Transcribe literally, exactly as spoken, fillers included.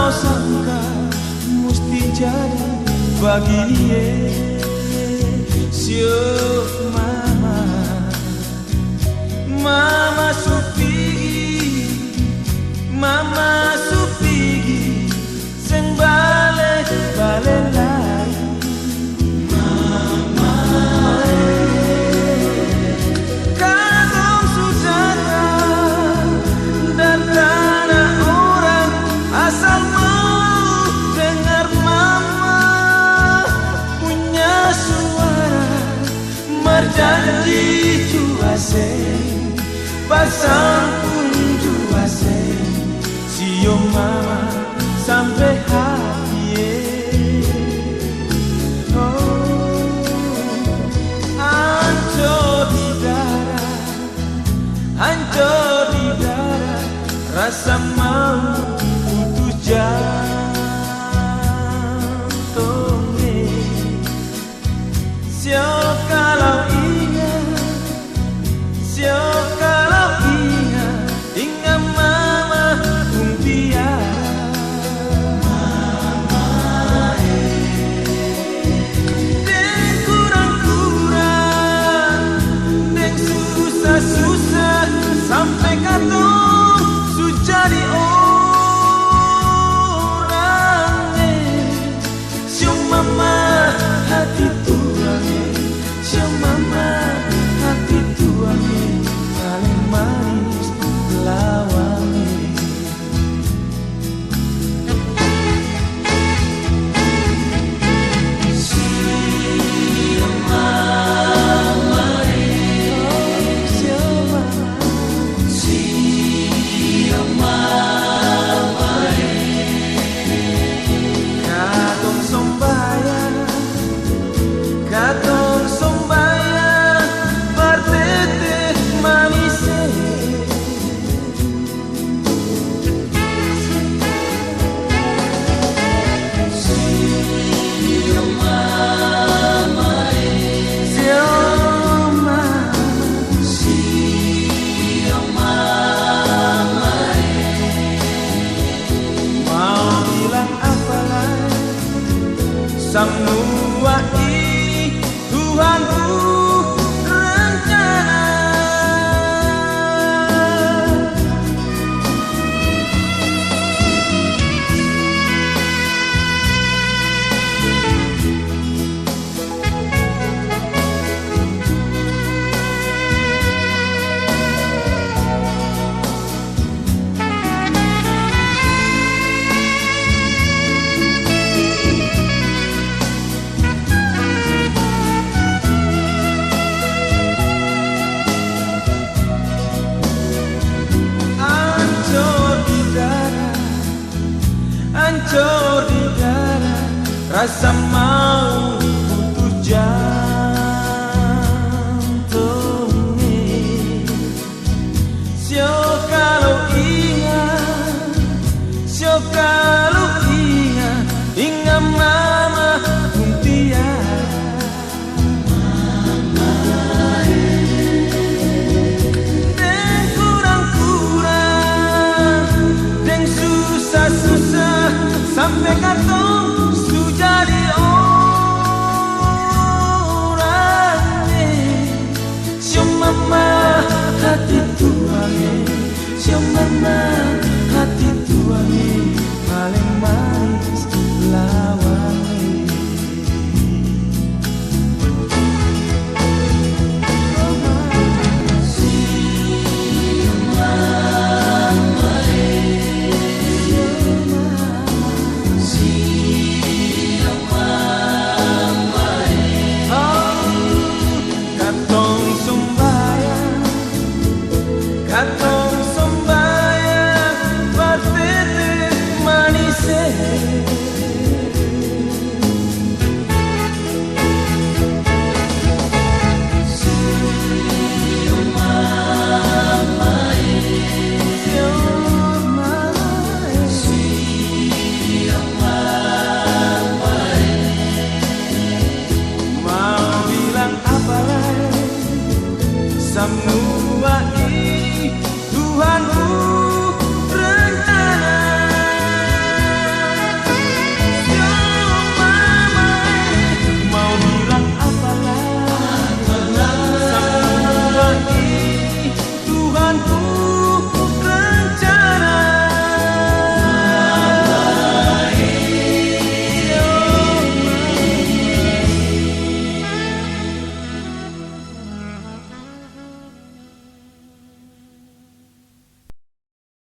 sangka musti jadi bagini, e. Sio mama, mama su pigi, mama su pigi, seng bale-bale lai. Katong su datang dari tanah orang, asal mau dengar mama punya suara. Mar janji jua seng, pasang pun jua seng, sio mama sampe hati, e. Oh, ancor di dada, ancor di dada, rasa mau putus jantong, e. Sio kalau inga, sio kalau inga, inga mama pung piara. Deng kurang-kurang, deng susah-susah, sampe katong su jadi orang, e. Sio mama hati tuang, e. Sio mama hati tuang, e. Paleng manis lawang, e. Sio mama, e. Sio mama, e. Sio mama, e. Katong sombayang, katong sombayang, par tete manis, e. Sio mama, sio mama, e. Mau bilang apa lai, samua ini Tuhan pung rencana. Ancor di dada, ancor di dada, rasa